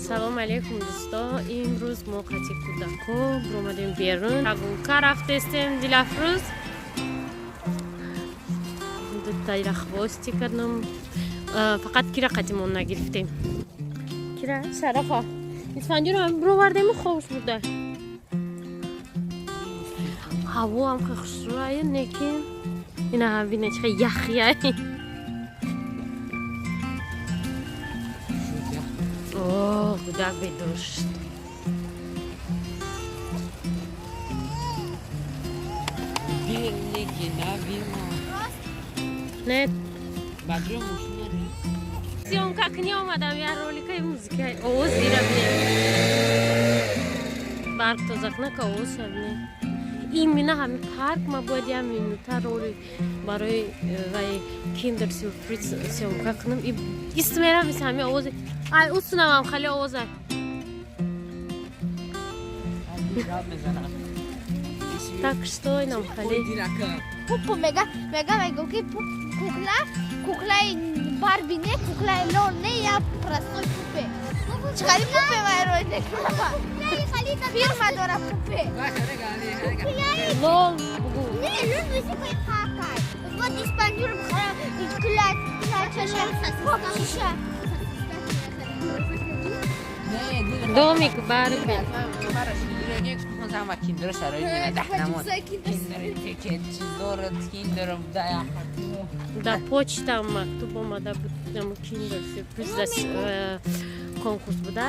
Салом алейкум, дӯсто. Имрӯз мо қати кӯдако биромадем берун, прогулка рафтестем. Дилафрӯз дутайра хвости кардам, фақат кира қатимон нагирифтем. Кира Шарафа Исфанҷиро бировардему хобш бурда. Ҳаво ҳам хе хушрӯая, лекин ина бина, чӣ яхия. О, кӯдак бедор шуд. Не, съёмка кунӣ омадам, я роликаи музыка овоз дира бинем. Барқ тоза кунака, овоз бинем. Именно ҳами парк ма бояд як минута ролик барои вай Киндер Сюрприз съёмка кунам. Ист мерам, ист ҳами овози ай усунавам, хеле овоза. Так что инам хеле. Пупу мега, мега, мега ки кукла, куклаи Барби не, куклаи Лол не, я простой пупе. Чӣ пупе вайрой некунама? Фирма дора пупе. Лол бугу. Не, лол мусиқаи какай. Вот испанюр кула, кула чаша, шиша. Домик Барби. Да, почта мактуб омада буд, Киндер Сюрприз конкурс буда.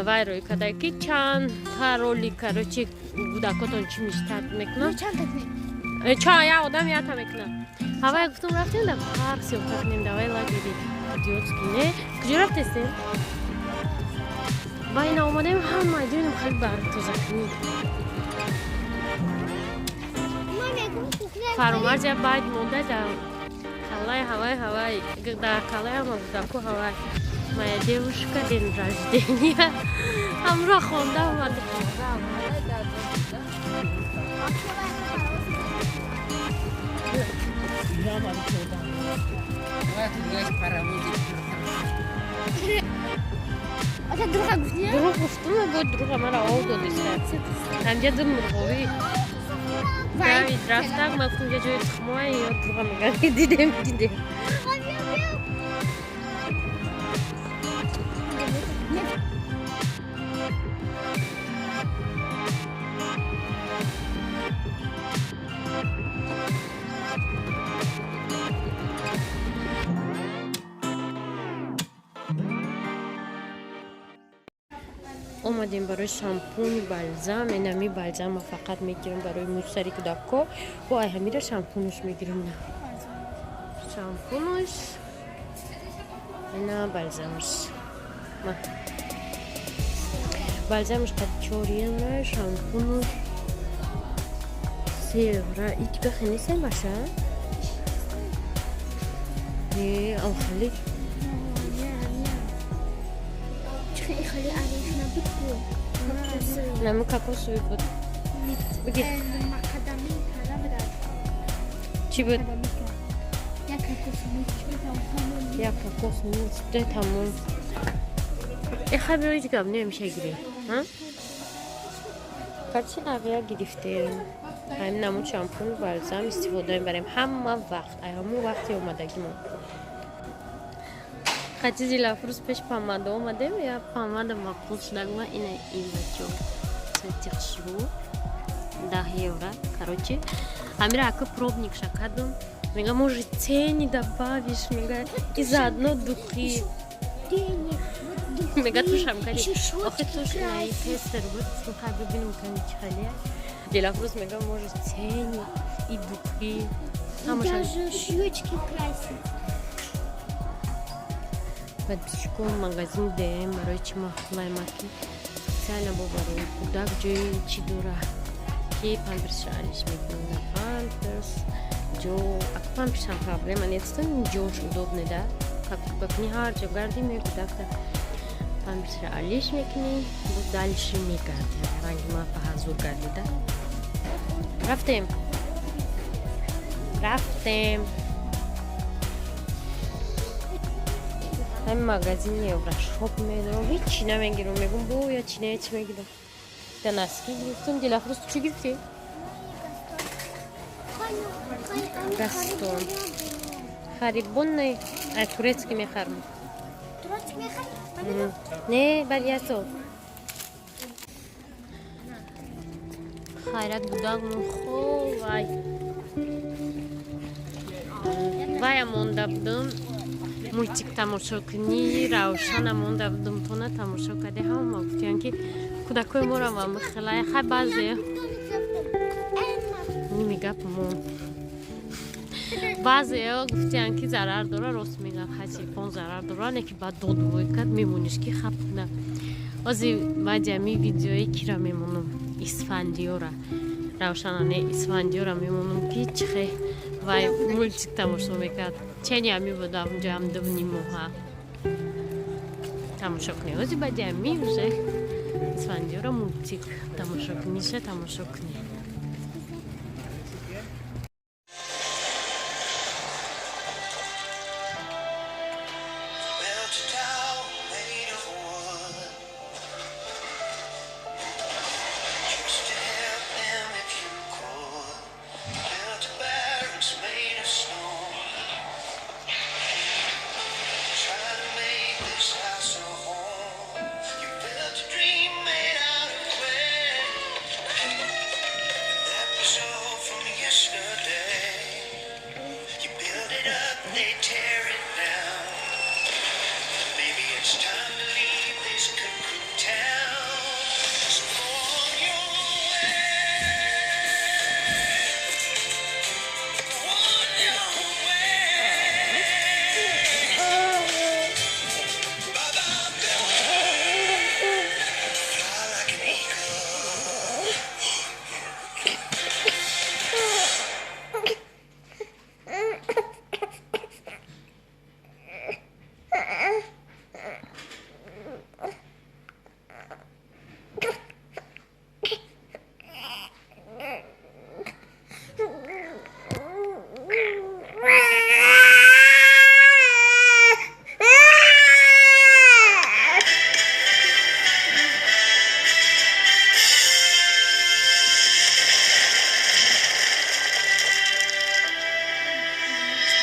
Вай рӯй када ки чанд та ролик, короче, кӯдакотон чӣ мечтать мекунад, чанд як одам ята мекунад. Ҳавай гуфтум, рафтем да парк, съёмка кунем, давай лагери идиотский. Не, куҷо рафтестем? Ва ина омадаем, ҳама дидем, хеле барқ тозакунӣ. Фаромарзя баъд монда дар каллаи ҳавай, ҳавай дар каллаи ҳама кӯдаку ҳавай «Моя девушка день рождения» ҳамроҳ хонда омада. Дурӯғ гуфтум, бояд дурӯға мара ов додиста. Ҳамҷа ду мурғовӣ давид рафтак, ма гуфтум, ҷа ҷои тухмоа ё дурӯға мегӯям. Дидем, дидем. Омадем барои шампуни, бальзам. Инами бальзама фақат мегирам барои мӯйсари кӯдакҳо. Бо ай ҳамира шампунуш мегирам. На, шампунуш, ина бальзамаш. Бальзамаш қад 4 евро, шампунуш 3 евро. Ичга хенесай маша не амхали. Хеле ариш набуд. Нами кокосовый буд. Бигир. Чӣ буд? Як кокос де, тамом. Эхай, биё, ҳеҷ гап немеша, гирем. Короче, навия гирифтем. Ҳамин намуд шампун, бальзам истифода мебарем ҳама вақт, ай ҳамун вақти омадагимон. Қати Дилафрӯз пеш помада омадем, я помада маъқул шудагма. Ина ин, бачо, цвети хушрӯ, 10 евро. Короче, ҳамира ака пробникша кардум, мега, может, тени добавишь, мега, и заодно духи. Мега, тушам кади. Охи, туш наи тестер буд, хай бибинем кани чӣ халия. Дилафрӯз мега, может, тени и духи. Даже щечки красить. Подписчиком магазин ДМ барои чӣ маъқулай ма, ки специально бо барои кӯдак ҷои чӣ дора, ки памперсша алиш мекунам. Памперс ҷо, ак памперсам проблема нест, ҷош удобный да, как ни ҳар ҷо гарди, ме кӯдакта памперсра алиш мекунӣ, бо дальше мегарди, ранги ма ба ҳазур гардида. Рафтем, рафтем. Ҳамин магазини Еврошоп медорам, ҳечи намегирам, мегум бо я чи не чи мегирам. Да носки гирифтам, Дилафрӯз, ту чӣ гирифтӣ? Гастон. Харибонный, а турецкий мехарам. Турецкий мехарӣ? Не, бал ясо. Хайрат будагмон хоб вай. Вая монда будам. Мультик тамошо кунӣ, Равшана монда будам, тона тамошо карде, ҳама гуфтиян ки кӯдакои моро ва михелай, хай баъзе ними гап мон. Баъзеҳо гуфтиян ки зарар дора, рост мегӯям, хай телефон зарар дора, не ки баъд дод вой кард, мемониш ки хап кунад. Ози баъди ҳами видеои кира мемонам, Исфандиёра. Равшана не, Исфандиёра мемонам ки чихе вай мультик тамошо мекард. Чени ҳами буда унҷо ҳам дувним моҳа. Тамошо кунӣ. Ози баъди ҳами уже Исфандиёра мультик тамошо куниша тамошо кунӣ. Built a tower made of wood just to help them if you could. Built a barracks made of stone. Try to make this house a home. You built a dream made out of clay. That was all from yesterday. You build it up, they tear it down. Maybe it's time to leave this cuckoo town. So go on your way. Go on your way. Bye-bye, Bill. Fly like an eagle.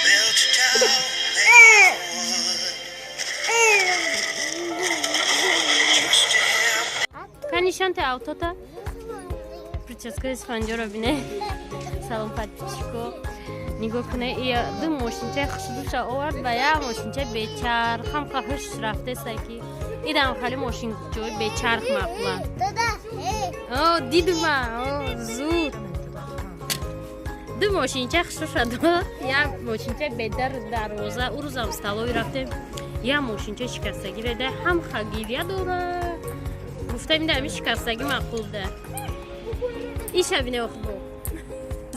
Built a tower made of wood just to help. Канишанте автота? Прическа Исфандиёра бине. Салом, подписчико. Нигоҳ куне, ия ду мошинчаи хушрӯша овард ва як мошинчаи бечарх, ҳам хаҳуш рафтеста ки идам хали мошинчои бечарх маъқула. О, дидума, о, зуд. Ду мошинча хушрӯша дод, як мошинчаи бедар дарвоза, ӯ рӯзам столовый рафтем, як мошинчаи шикастагӣ реда, ҳам ха гиря дора. Гуфтам ида ҳами шикастагӣ маъқул да. Иша бине охбо.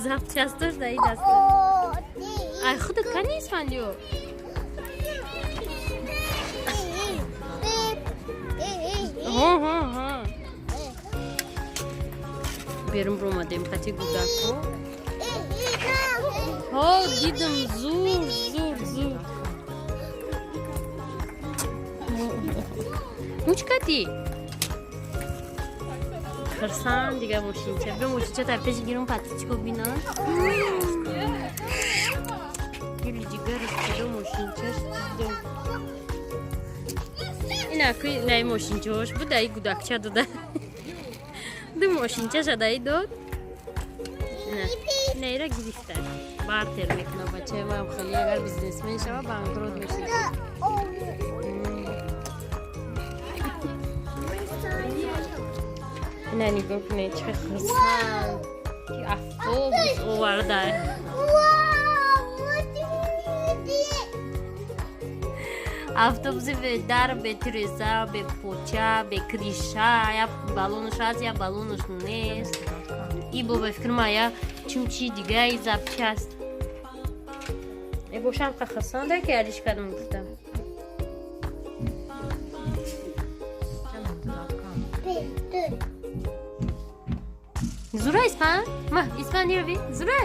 Запчастош да и даста. Ай худат кани Исфандиё? Ҳо, ҳо, ҳо. Берун ромадем қати гудако. Ҳо, дидам, зур, зур, зур. Мучкати? Хирсан дига мошинча. Бё мошинча дар пеши гирум подписчико бинан. Гули ҷигар чидо мошинчаш чидо. Ина ки най мошинчаҳош буд, ай гудакча дода. Ду мошинчаша дай дод. Наира гирифта. Бартер мекуна бачаи ман хеле агар бизнесмен шава банкрот мешава. Ина нигоҳ кунед чӣ хурсанд ки автобус оварда. Автобуси бедар, бетиреза, бепоча, бекриша, я баллонаш ҳаст, я баллонаш нест. И бо ба фикр ма я чумчи дигаи запчасть. Э бошам қа хурсанда ки алиш кардам гуфтам. Зура Испан? Ма, Испан би? Зура?